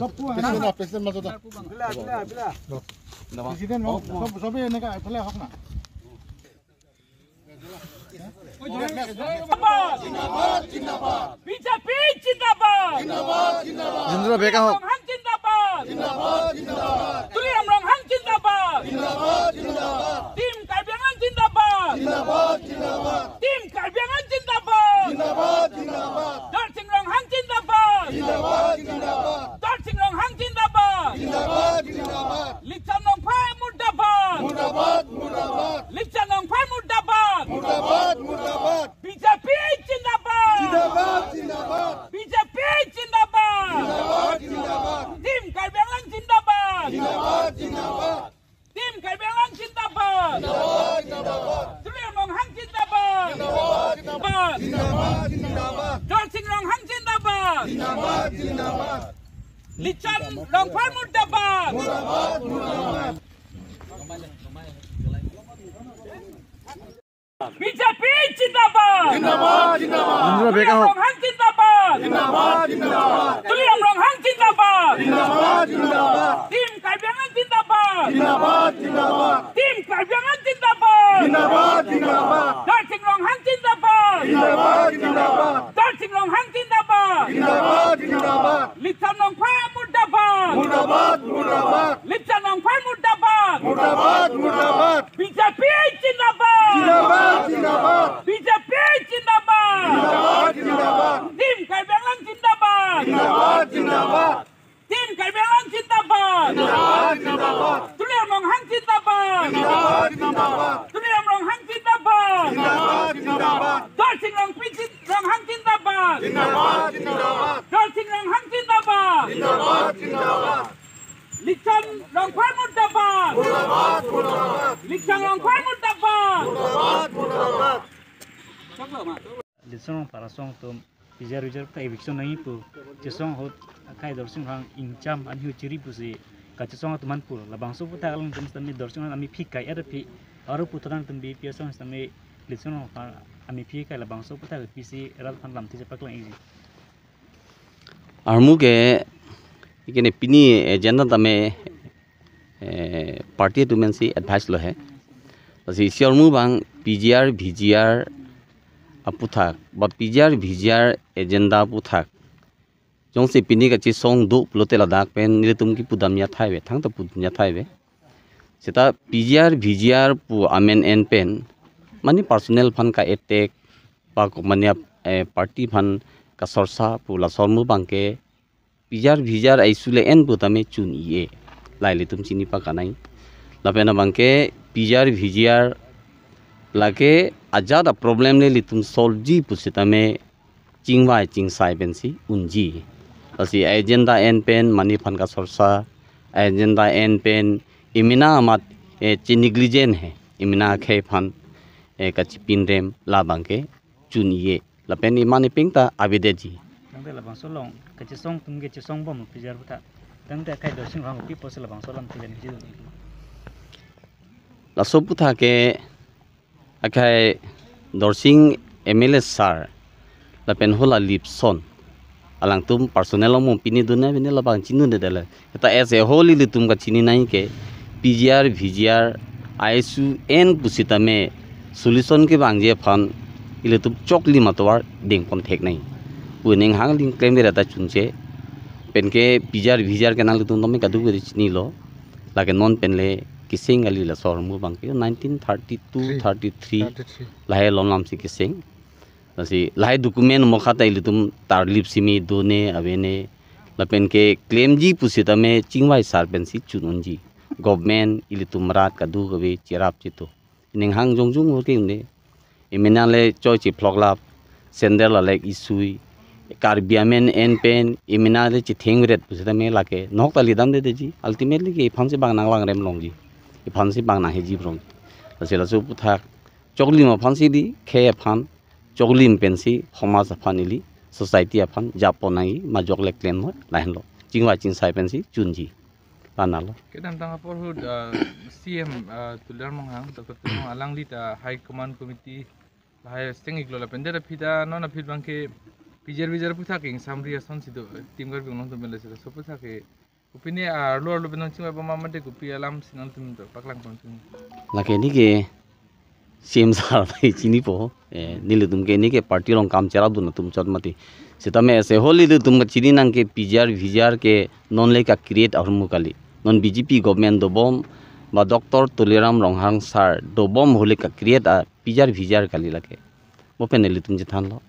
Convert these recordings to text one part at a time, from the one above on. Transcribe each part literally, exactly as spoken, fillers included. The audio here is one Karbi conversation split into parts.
সব পুৱা, না? প্ৰেচিডেণ্ট, প্ৰেচিডেণ্ট মাজত আহ। প্ৰেচিডেণ্ট হওক, সব, সবেই এনেকা এইফালে আহক না। জিন্দাবাদ, জিন্দাবাদ। বিজেপি জিন্দাবাদ। জিন্দাবাদ, জিন্দাবাদ। জিন্দাবাদ, বেকা হওক। তুলিৰাম ৰংহাং জিন্দাবাদ। জিন্দাবাদ, জিন্দাবাদ। তুলিৰাম ৰংহাং জিন্দাবাদ। জিন্দাবাদ, জিন্দাবাদ। টিম কাৰ্বি আংলং জিন্দাবাদ। জিন্দাবাদ, জিন্দাবাদ। টিম কাৰ্বি আংলং জিন্দাবাদ। জিন্দাবাদ, জিন্দাবাদ। দৰসিং ৰংহাং জিন্দাবাদ। জিন্দাবাদ, জিন্দাবাদ। দৰসিং ৰংহাং জিন্দাবাদ। জিন্দাবাদ, জিন্দাবাদ। লিপচান ৰংফাই মুৰ্দাবাদ। মুৰ্দাবাদ, মুৰ্দাবাদ। লিপচান ৰংফাই মুৰ্দাবাদ। মুৰ্দাবাদ, মুৰ্দাবাদ। বিজেপি জিন্দাবাদ। জিন্দাবাদ, জিন্দাবাদ। বিজেপি জিন্দাবাদ। জিন্দাবাদ, জিন্দাবাদ। টিম কাৰ্বি আংলং জিন্দাবাদ। জিন্দাবাদ, জিন্দাবাদ। টিম কাৰ্বি আংলং জিন্দাবাদ। জিন্দাবাদ, জিন্দাবাদ। তুলিৰাম ৰংহাং জিন্দাবাদ। জিন্দাবাদ, জিন্দাবাদ। জিন্দাবাদ, জিন্দাবাদ। দৰসিং ৰংহাং জিন্দাবাদ। জিন্দাবাদ, জিন্দাবাদ। লিপচান ৰংফাই মুৰ্দাবাদ। মুৰ্দাবাদ, মুৰ্দাবাদ। বিজেপি জিন্দাবাদ। জিন্দাবাদ, জিন্দাবাদ। জিন্দাবাদ, বেকা হওক। তুলিৰাম ৰংহাং জিন্দাবাদ। জিন্দাবাদ, জিন্দাবাদ। তুলিৰাম ৰংহাং জিন্দাবাদ। জিন্দাবাদ, জিন্দাবাদ। টিম কাৰ্বি আংলং জিন্দাবাদ। জিন্দাবাদ, জিন্দাবাদ। টিম কাৰ্বি আংলং জিন্দাবাদ। জিন্দাবাদ, জিন্দাবাদ। দৰসিং ৰংহাং জিন্দাবাদ। জিন্দাবাদ, জিন্দাবাদ। দৰসিং ৰংহাং জিন্দাবাদ। জিন্দাবাদ, জিন্দাবাদ। লিপচান ৰংফাই মুৰ্দাবাদ। মুৰ্দাবাদ, মুৰ্দাবাদ। লিপচান ৰংফাই মুৰ্দাবাদ। মুৰ্দাবাদ, মুৰ্দাবাদ। বিজেপি জিন্দাবাদ। জিন্দাবাদ, জিন্দাবাদ। বিজেপি জিন্দাবাদ। জিন্দাবাদ, জিন্দাবাদ। টিম কাৰ্বি আংলং জিন্দাবাদ। জিন্দাবাদ, জিন্দাবাদ। টিম কাৰ্বি আংলং জিন্দাবাদ। জিন্দাবাদ, জিন্দাবাদ। তুলিৰাম ৰংহাং জিন্দাবাদ। জিন্দাবাদ, জিন্দাবাদ। তুলিৰাম ৰংহাং জিন্দাবাদ। জিন্দাবাদ, জিন্দাবাদ। দৰসিং ৰংফাই জি-, ৰংহাং জিন্দাবাদ। জিন্দাবাদ, জিন্দাবাদ। দৰসিং ৰংহাং জিন্দাবাদ। জিন্দাবাদ, জিন্দাবাদ। লিপচান ৰংফাই মুৰ্দাবাদ। মুৰ্দাবাদ, মুৰ্দাবাদ। লিপচান ৰংফাই মুৰ্দাবাদ। মুৰ্দাবাদ, মুৰ্দাবাদ। Litum aphan asong atum P G R V G R ta eviction nangji pu, chesong ahut akhai Dorsing Ronghang ingcham anhu chiri pusi kachesong atum aphan pu. Labangso aputhak alangtum sitame Dorsing Ronghang amephi kai, aro pu todang atum B P asong sitame Dorsing Ronghang amephi kai, labangso aputhak pisi rat aphan lamthe chepaklang iji. Armu ke ikene pini agenda tame, eh, party atum pensi advice lo he. Lasi isi armu abang P G R V G R aputhak ba P G R V G R agenda aputhak jongsi pini kachesong do pulote ladak pen nelitum kipudam athai ave, thangta pudam athai ave. Seta P G R V G R pu amen en pen mane personal aphan ka-attack ba komane, eh, party aphan kasorsa pu laso armu abangke P G R V G R ai sule en pu tame chun-e, lahai ilitum chini pakanai. Lapen abangke P G R V G R lake ajat aproblem le ilitum solve ji pusitame chingvai chingsai pensi unji. Lasi agenda en pen mane aphan kasorsa, agenda en pen emena amat, eh, chinegligent he, emena akhei aphan, eh, kachipinrem labangke chun-e. Lapen emane pengta avedetji. Tangte labangso along kachesong atum kachesong bom P G R aputhak. Tangte akhai Dorsing Ronghang pi pusi labangso alam tilen hiji dun. Laso aputhak ke akhai Dorsing M L A sir lapen hala lipson alangtum personal along pini dunde, pini labang chinidunde dele. Seta as a whole ilitum kachini nangji ke P G R V G R ai su en pusitame solution kevangji aphan ilitum choklim atovar dengpon thek nangji pu ning hang ling klemveret ta chunche. Penke P G R V G R ke nanglitum tame kadokave chinilo. Lake non pen le keseng kali laso armu abangke nineteen thirty-two, thirty-three. Thirty-three. Lahai along lamsi keseng. Lasi lahai document mokha ta ilitum tarlip simi done avene. Lapen ke claim ji pusitame chingvai sar pensi chun unji. Government ilitum rat kadokave cherap chetu. Ning hang jongjong ke unde. Emena le choi chiploklap, sandal alek isui. Karbi amen en pen emena le chithengret pusitame lake nok ta lidamdetji. Ultimately ke iphansi bang nanglangrem longji. Iphansi bang nangheji brong. Lasi laso aputhak choklim aphansi di, khei aphan choklim pensi somaj aphan ili society aphan japonai majok le klem noi lahenlo. Chingvai chingsai pensi chunji. Lanalo. Kedamtang apor ahut, uh, C M, uh, Tuliram Ronghang, Doctor Tuliram Ronghang alangli ta High Command Committee lahai seng-iklo lapen det aphi ta non aphi abangke P G R V G R aphuthak ke ingsamri ason si do, Team Karbi Anglong atum pen le sila. So aphuthak ke, kopine arlo arlo pen nangchingvai bom ma mate kopi alam si nangtum do paklang pon sini. Lake neke C M sir ta chinipo. Eh, nelitum ke neke party along kam cherapdun atum chot mati. Sitame ase holi nelitum kachini nang ke P G R V G R ke non le ka-create ahormu kali. Non B J P government dobom ba Doctor Tuliram Ronghang sir dobom holi ka-create a P G R V G R kali lake. Mo pen nelitum chethanlo.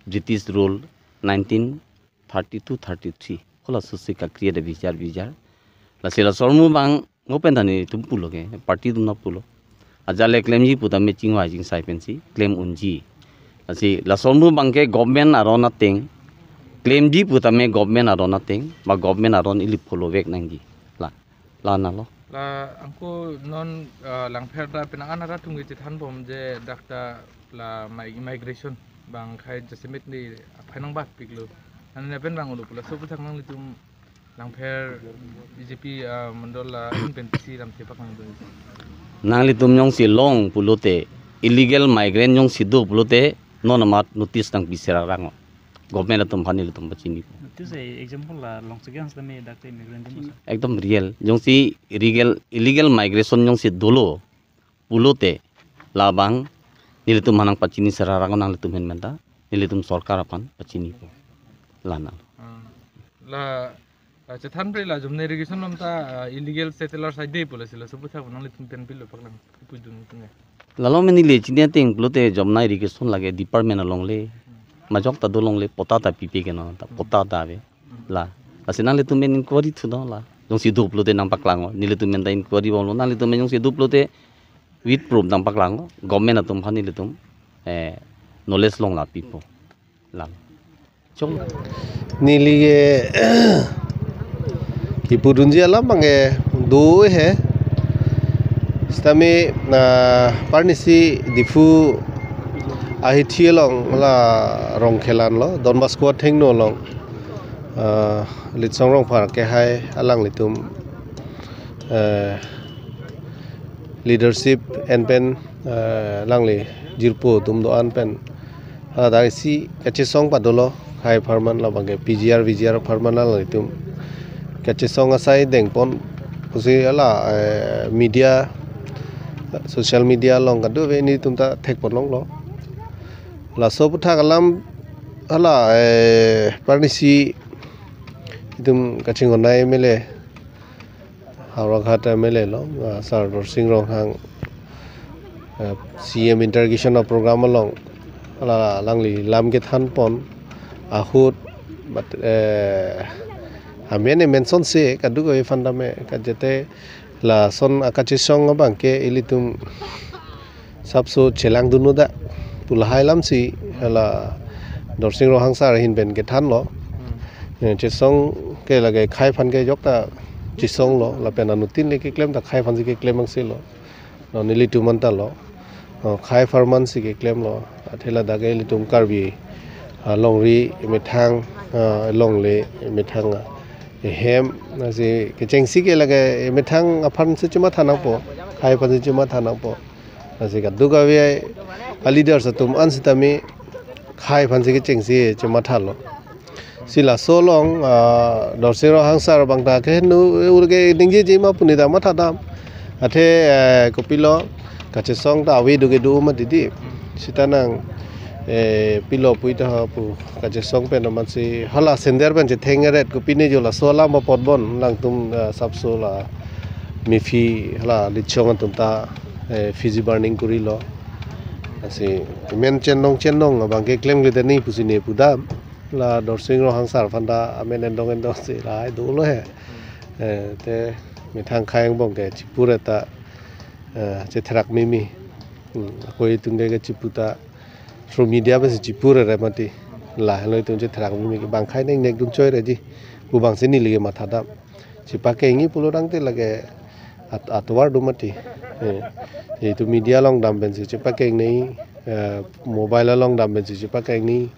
British rule nineteen thirty-two thirty-three. Halaso si ka-create a V G R V G R. Lasi laso ahormu abang mo pen ta nelitum pulo ke, party atum ta pulo. Ajat le klemji pu tame chingvai chingsai pensi klem unji. Lasi laso ahormu abang ke government aron ateng, klemji pu tame government aron ateng, ba government aron ili follow vek nangji. La, la nalo. La anke non, ah, Langpher ta penang an arat atum ke chethan bom je dak ta la mi-, migration abang khei jasemet ni aphai nangbatpiklo. Nang ne pen abang ulu pula so aphuthak nanglitum Langpher B J P, ah, mandal la ahin pen pisi lam thepak nangdun. Nanglitum jongsi long pulote, illegal migrant jongsi do pulote, non amat notice nangpi serarang. Government atum aphan nelitum pachini. Notice eh, example la long sekian sitame dak te immigrant atum. Ekdom real. Jongsi illegal, illegal migration jongsi dolo pulote labang nelitum aphan nangpachini serarang nanglitum ahin pen ta. Nelitum sorkar aphan pachinipo. La nalo. Hmm. La, ah, chethan pre la Jamnai irrigation along ta, ah, illegal settlers aide pu lasi laso aphuthak nanglitum pen pilo paklang pudun tung ya. Lalo meni le chini ateng pulote Jamnai irrigation lake department along le. Majok ta dolong le patta ta pipe ke non ta patta ta ave. La. Lasi nanglitum pen inquiry thu do la. Jongsi do pulote nangpaklang. Nelitum pen ta inquiry bomlo. Nanglitum pen jongsi do pulote with proof nangpaklang. Government atum aphan nelitum, eh, knowledge long la pipo. La. Chong. Neli ke kipudunji alam abang ke do he. Sitame, ah, parnisi Diphu ahithi along la Rongkhelan lo, Don Bosco athengno along. Ah, Litsong Rongphar kehai alanglitum, eh, leadership en pen, eh, alangli jirpo atum do-an pen. Hadak isi kachesong padolo, khei apharman labang ke P G R, V G R apharman alanglitum kachesong asai dengpon pusi hala, eh, media, social media along kadokave nelitum ta thekpon longlo. Laso aphuthak alam hala, eh, parnisi itum kachinghon nai M L A, Howraghat M L A lo, ah, Sir Dorsing Ronghang, eh, C M interrogation a program along, hala alangli lam kethanpon ahut, but, eh, amen mention si kadokave aphan tame kajete lason akachesong abang ke ilitum sapso chelangdun uda pu lahai alam si hala Dorsing Ronghang sir ahin pen kethanlo. Hmm. Eh, chesong ke lake khei aphan ke jok ta chesonglo, lapen anuttin le keklem ta khei aphan si keklem angse lo. Non nelitum anta lo. Oh, khei apharman si keklemlo. Athe ladak ke ilitum Karbi, ah, longri methang, ah, longle methang, ah, ehem, lasi kechengsi ke lake methang aphan si chematha nangpo, khei aphan si chematha nangpo. Lasi kadokave a leaders atum an sitame khei aphan si kechengsi chemathalo. Si laso along, ah, Dorsing Ronghang sir abang ta ke nu ur ke ningjeji ma pu neta mathadam. Athe, eh, kopilo kachesong ta ave do ke do ma didi. Sita nang, eh, pilo pu ita ha pu kachesong pen amat si hala sender pen chetheng eret kopine jo laso alam apot bon nangtum, eh, sapso la mephi hala Litsong atum ta, eh, effigy burning korilo. Lasi men chenong chenong abang ke klemkle tani pusi ne pudam. La Dorsing Ronghang sir aphan ta amen endong endong si lahai dolo he. Eh, te methang khei angbong ke chipure ta, eh, chetherak mimi. Hmm, ako itum ke kechipu ta through media pensi chipure re mati. Lahelo itum chetherak mimi ke bang khei neng nek dun choi reji. Pu abang si neli ke mathadam. Chepakengji pulo tangte lake at-, atovar do mati. Eh, itum media along dam pensi chepakengnei, eh, mobile along dam pensi chepakengnei.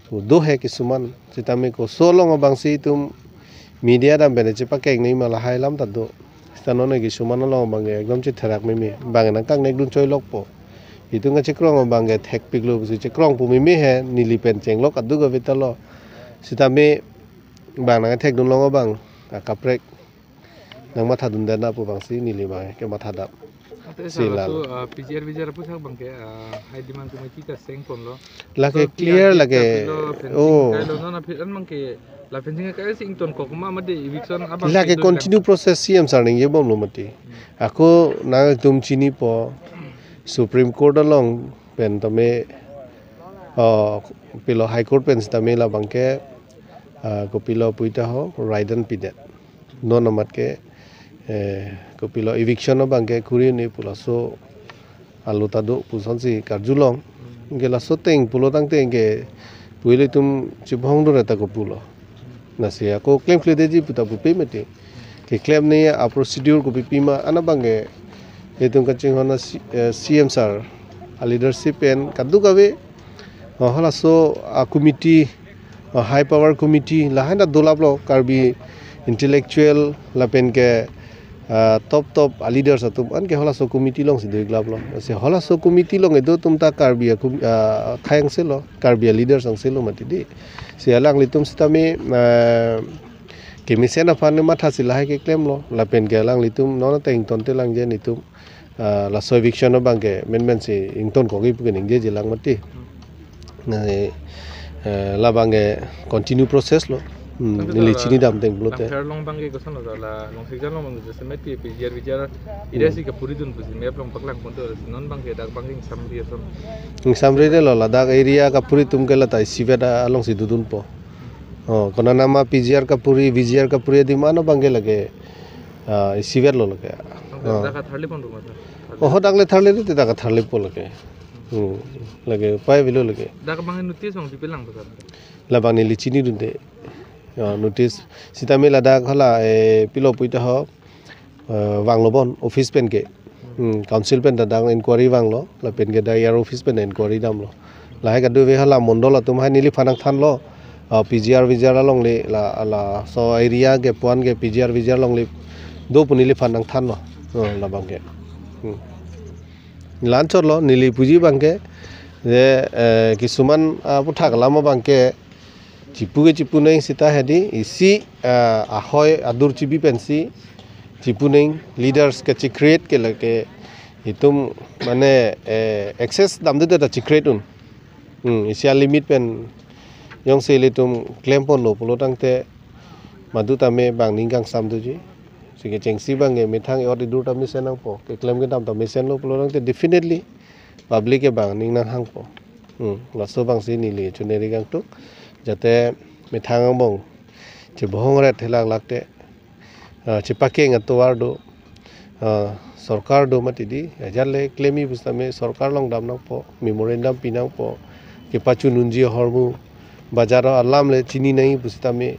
Pu do he kisuman, sitame koson along abang si itum media dam pen chepakengnei ma lahai alam ta do. Sita non kisuman along abang ekdom chetherak mimi, bang nangkangnek dun choi lokpo. Itum kachekrong abang ke thekpiklo pusi chekrong pu meme he, neli pen chenglok aduk aveta lo. Sitame bang nangthekdun long abang akaprek nangmathadun dana pu abangsi neli abang ke mathadam. Ante si sala lalo. Tu, ah, P G R V G R puthak abang ke, ah, hai demand committee ta sengponlo. Lake so, clear P R D lake. Kapilo, fencing Oh. Kailo, non aphi an abang ke, la fencing kailo si ingtonkok ma mati eviction abang Lake ke do continue process C M sir ningjebomlo mati. Hmm. Ako nangtum chinipo Supreme Court along pen tame, oh, pilo High Court pen sitame labang ke, ah, kopilo puita ho, raidan pidet. Non amat ke, eh, kopilo eviction abang ke kuri ni pu laso alo ta do pusonsi karjulong. Ke laso ateng pulo tangte ke puilo itum chibhong dore ta kopulo. Lasi ako klemkledeji puta pupe mati. Keklem ni a procedure kopi pima an abang ke itum kachinghon a C-, eh, C M sir a leadership pen kaduk ave, oh, halaso a committee, oh, high power committee lahai ta dolaplo, Karbi intellectual lapen ke, ah, top top a leaders atum an ke halaso committee alongsi do-iklaplo. Si halaso committee along kedo atum ta Karbi a com-, ah, khei angselo, Karbi a leaders angselo mati di. Si alanglitum sitame, ah, kemesen aphan mathasi lahai keklemlo, lapen ke alanglitum non ateng ingtonte lang je netum, ah, laso eviction abang ke menmensi ingtonkokji pu ke ningjeje lang mati. Na, eh, labang ke continue process lo. Hmm, Tangte neli la chinidam ateng pulote. Langpher along abang ke koson lo, la Longsekjan along abang ke sitame P G R V G R area Hmm. si kapuridun pusi map along paklangpon do, non abang ke dak abang ke ingsamri ason. Ingsamridetlo, ladak area kapuri atum ke lata isivet alongsi dodunpo. Oh, konat nama P G R kapuri, V G R kapuri adim an abang ke lake, ah, isivetlo lake. Tangte Oh. dak katharlipon pu ma sir? Oh, dak le tharlite, dak katharlipo lake. Hmm, lake upai avelo lake. Dak abang notice abang pipelang pu sir? Labang neli chinidunde. Ah, notice. Sitame ladak hala, eh, pilo puita ho, eh, vanglo bon office pen ke. Hmm, council pen ta dak inquiry vanglo, lapen ke dak E R office pen inquiry damlo. Lahai kadokave hala mondol atum hai neliphan nangthanlo. Ah, P G R V G R alongle la, laso area kepu-an ke P G R V G R alongle do pu neliphan nangthanlo. Oh, labang ke. Hmm. La-anchotlo, neli puji abang ke je, eh, kisuman, ah, aputhak alam abang ke chipu ke chipunang seta hedi isi, ah, ahoi adur chibi pensi chipunang, leaders kachecreate ke lake itum mane, eh, access damde ta checreate un. Hmm, isi a limit pen jongsi ilitum klemponlo pulo tangte madu tame bang ning kangsam doji. Si kechengsi abang ke methang e-ot edur ta mesen nangpo, keklem kedam ta mesenlo pulo tangte definitely public ke bang ning nanghangpo. Hmm, laso abangsi neli choneri kangtung. Jate methang angbong chebohong ret helak lakte, ah, chepakeng atovar do, ah, sorkar do mati di, ajat le klemji pusitame sorkar along dam nangpo, memorandum pi nangpo, kepachununji ahormu, bajar alam le chini nangji pusitame,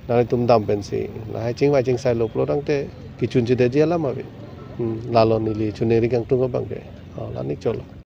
nanglitum dam pensi lahai chingvai chingsailo pulo tangte kechunchedetji alam ave. Hmm, lalo neli choneri kangtung abang ke. Oh, la-an ik cholo.